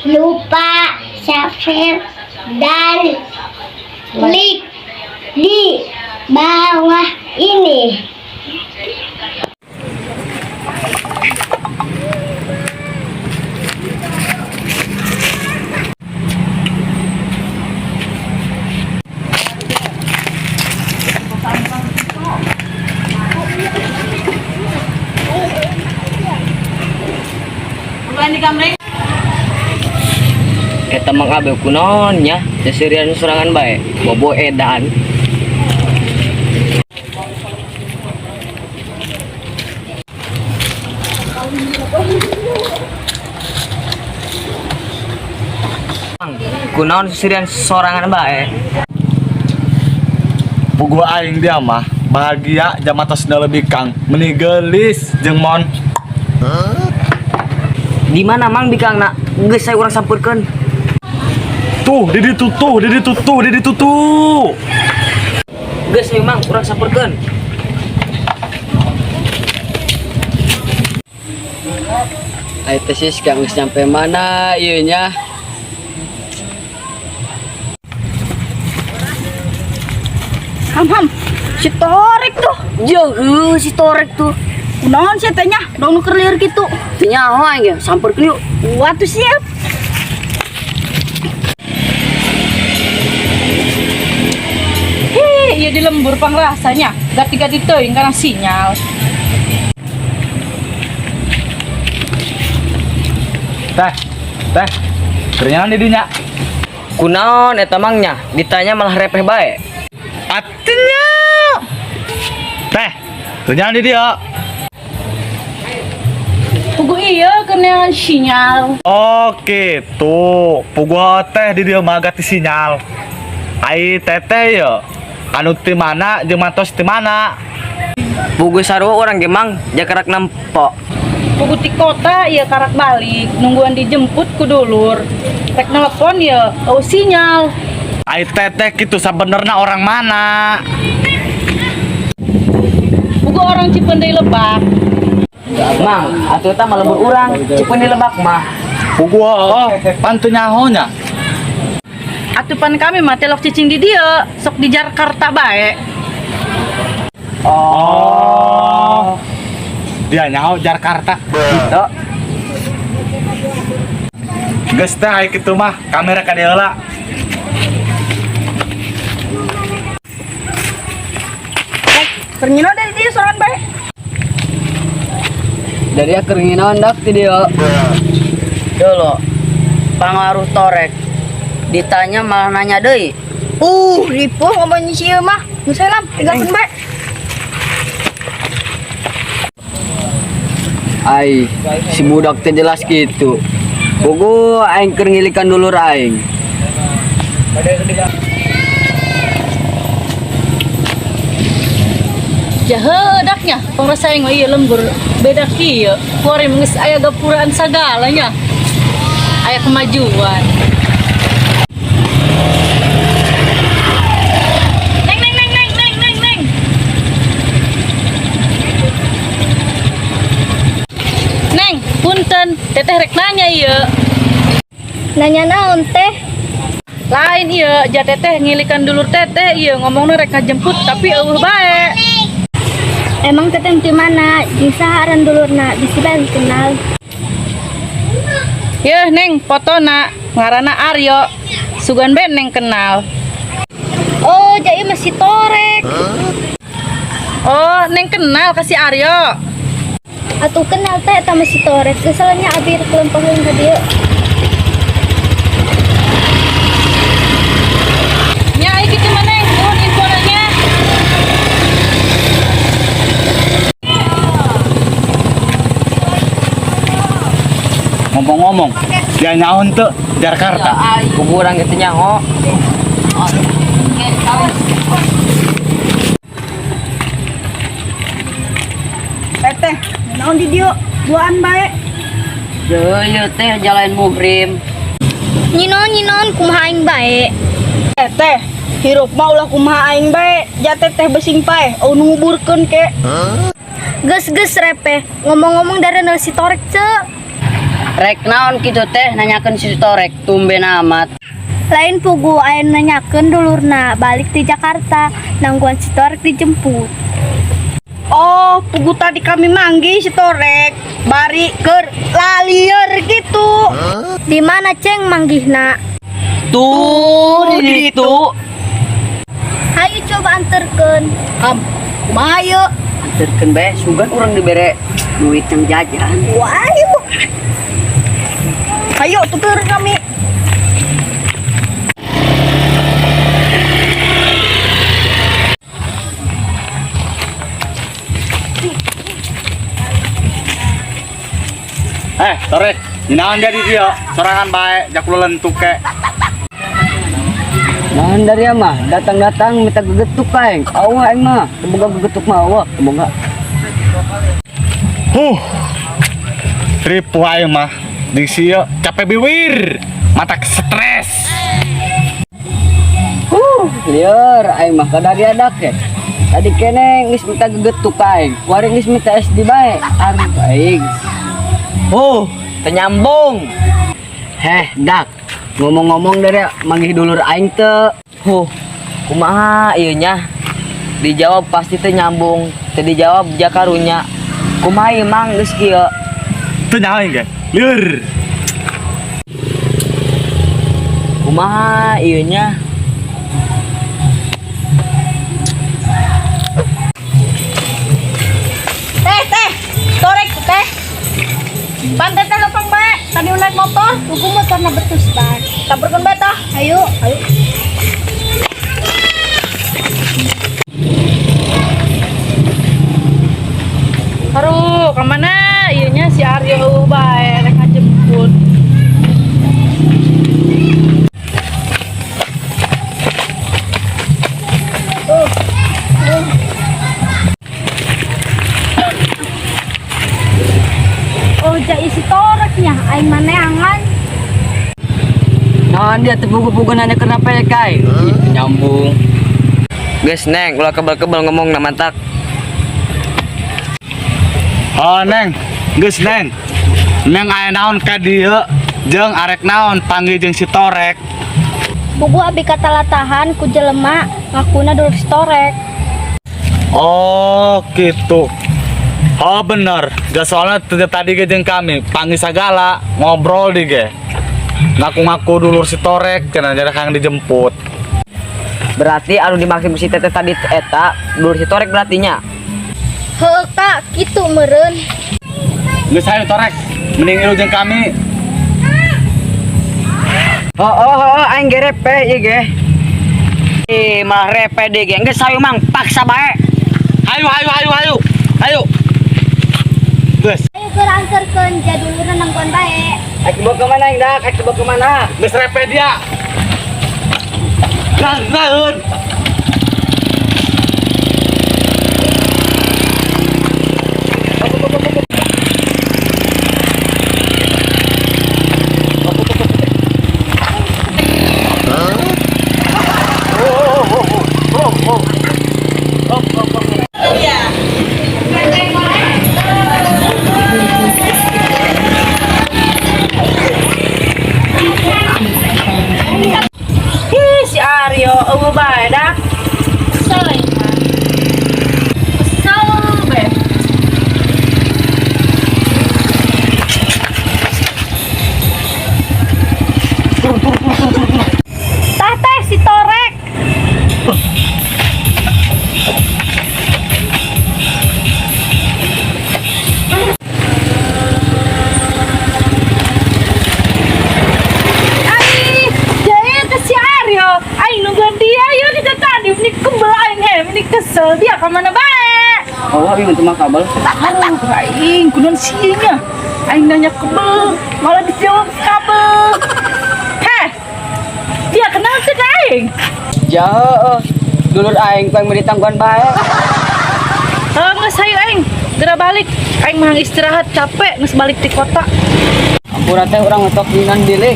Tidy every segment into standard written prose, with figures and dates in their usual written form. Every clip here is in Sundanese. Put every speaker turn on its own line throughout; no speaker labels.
Lupa share dan klik di bawah ini.
Eta Mang Abe kunaon nya, seserian sorangan bae, bobo edan. Mang, kunaon seserian sorangan bae?
Puguh aing dia mah bahagia jam atas lebih kang meni geulis jeung mon.
Di mana Mang bikang nak? Geus saya urang sampeurkeun.
Tuh di ditu tuh di ditu tuh di ditu tuh.
Geus ayo Mang, urang sampeurkeun.
Ayo teh sih sekarang geus nyampe mana ieu nya?
Ham ham, si Torek tuh.
Jauh si Torek tuh.
Kunaon sih teh nya, dong nu keur lieur kitu.
Teu nyaho aing ge, sampeurkeun yuk.
Wah tuh siap.
Hih, iya di lembur pangrasanya. Gati-gati teuing karena sinyal.
Teh, teh. Ternyata di dinya.
Kunaon eta Mang nya? Ditanya malah repeh bae.
Atunya. Teh, ternyata di dia.
Puguh iya kena sinyal.
Oke, tuh. Puguh teh di dia mah gati sinyal. Ai teteh ya. Anu ti mana jeung mantos ti mana?
Puguh sarua urang ge Mang, jakarak nempo.
Puguh ti kota iya karak balik, nungguan dijemput ku dulur. Rek nelpon ya, oh sinyal.
Ai teteh kitu sabenerna orang mana?
Puguh orang Cipeundeuy Lebak.
Mang, atuh eta mah lembur urang, Cipeundeuy Lebak mah.
Puguh oh, pan teu nyaho nya.
Atupan kami mah telok cicing di dieu, sok di Jakarta bae.
Oh. Dia nyaho Jakarta.
Gitu.
Geus teh ai kitu mah kamera ka dieu heula.
Keur nyino dari dia sorangan bae.
Dari keur nginaon dak ti dieu.
Dulu pangaruh Torek ditanya malah nanya deui.
Ripuh ngomongin si ieu mah. Geus lam, tinggalkeun bae.
Ai, si budak teh jelas gitu. Puguh aing keur ngilikan dulur aing.
Jahedaknya, pangrasa aing mah ieu lembur beda kieu. Kuari geus aya gapuraan sagalanya. Aya kemajuan. Neng neng neng neng neng neng neng. Neng, punten, teteh rek nanya ieu.
Nanya naon teh?
Lain ieu, ja teteh ngilikan dulur teteh ieu ngomongna rek ngajemput tapi eueuh bae.
Emang teteh di mana? Jeung saha aran dulurna? Bisi bae kenal.
Yeuh neng, fotona ngaranna Aryo. Sugan bae neng kenal.
Oh, jadi masih Torek.
Oh, neng kenal ka si Aryo.
Atuh kenal teh eta mah si Torek. Geus nya abi rek lempengkeun ka dieu.
Nya ai kitu mah neng, nuhun infona nya.
Ngomong-ngomong, dia nyaho teu Jakarta.
Puguh urang ge teu nyaho.
Teteh, naon di dieu? Duaan bae.
Deuh teh jalan muhrim.
Nyinon nyinon kumaha aing bae.
Teteh, hirup mah ulah kumaha aing bae. Ja teteh besing paeh, eueuh nu nguburkeun ke.
Geus geus repeh. Ngomong-ngomong dari si Torek ce.
Rek naon kitu teh nanyakeun si Torek tumben amat.
Lain puguh aya nanyakeun dulurna balik di Jakarta, nangguan si Torek dijemput.
Oh, puguh tadi kami manggih si Torek bari keur lalieur gitu.
Di mana ceng manggihna?
Tuh, di ditu.
Hayu coba anterkeun.
Am, kumaha ieu?
Anterkeun bae sugan urang dibere duit yang jajan.
Wah, ayo. Ayo tutur kami.
Eh, Torek, ninaon jadi dia? Sorangan bae, jak lentuk ke.
Naon dari mah datang-datang minta gegetuk aing. Awa aing mah, teu boga gegetuk mah awa, teu boga.
Huh. Ripuh aing mah. Di sieu capek biwir, mata stres.
Lieur aing mah kadari adak ke. Tadi kene geus minta gegetuk aing. Kuari geus minta SD bae. Aduh aing.
Huh, teu nyambung.
Heh, dak. Ngomong-ngomong dari manggih dulur aing teu.
Huh, kumaha ieu nya? Dijawab pasti teu nyambung, teu dijawab jakarunya. Kumaha ieu mang geus kieu?
Teu nyaho aing ge. Lieur.
Kumaha ieu nya?
Teh, teh, Torek teh. Pan teteh lempeng bae, tadi naik motor.
Puguh motorna betus ban.
Taburkeun bae tah.
Ayo.
Ayo.
Aduh, kemana? Ieu nya si Aryo eueuh bae rek ngajemput.
Oh, ja isi toreknya aing maneangan.
Naon dia teu puguh-puguh nanya kenapa ya kai? Ih, teu nyambung.
Geus neng, ulah kebel-kebel ngomong na mantak.
Oh, Neng. Geus, Neng. Neng aya naon ka dieu jeung arek naon panggil jeung si Torek.
Puguh abi katalatahan ku jelema ngakuna dulur si Torek.
Oh, gitu. Oh, bener. Gak soalnya tadi ge jeung kami panggil sagala ngobrol di ge. Ngaku-ngaku dulur si Torek cenah jadi kang dijemput.
Berarti anu dimaksud si teteh tadi eta dulur si Torek berarti nya.
Heuh kak, kitu meureun.
Geus hayu Torek, mending ilu jeung kami.
Oh, aing ge repe ieu ge.
Eh, malah repe deh ge. Geus hayu mang, paksa bae. Hayu hayu hayu hayu. Hayu.
Geus,
Ayo geura anterkeun ja dulurna nangguan bae.
Aing dibawa ke mana aing dak? Aing dibawa ke mana?
Geus repe dia. Nah, naon?
Ih, si Aryo eueuh bae dak. Kesel aing mah. Kesel bae.
Tah teh si Torek.
Ai, jaya teh si Aryo. Aing nungguan dia yo di tadi meni kebel aing he, meni kesel dia ka mana bae.
Oh, abi mah mah kabel.
Aduh, aing kunaon sieun nya. Aing nanya kebel, malah dijawab kabel. Heh. Dia kenal sih ka aing.
Jauh, dulur aing ku aing beri tangguhan bae.
Oh, geus hayu aing. Geura balik. Aing mah istirahat capek geus balik di kota.
Ampura teh urang ngetok dinan bilik.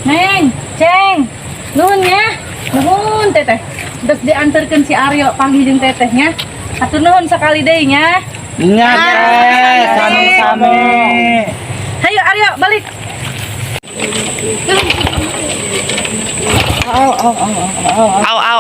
Neng, Ceng. Nuhun ya. Nuhun teteh. Terus diantarkeun si Aryo panggil jeung tetehnya. Hatur nuhun sakali deui nya.
Nya, teh, sami-sami.
Hayu Arya, balik.
Au au.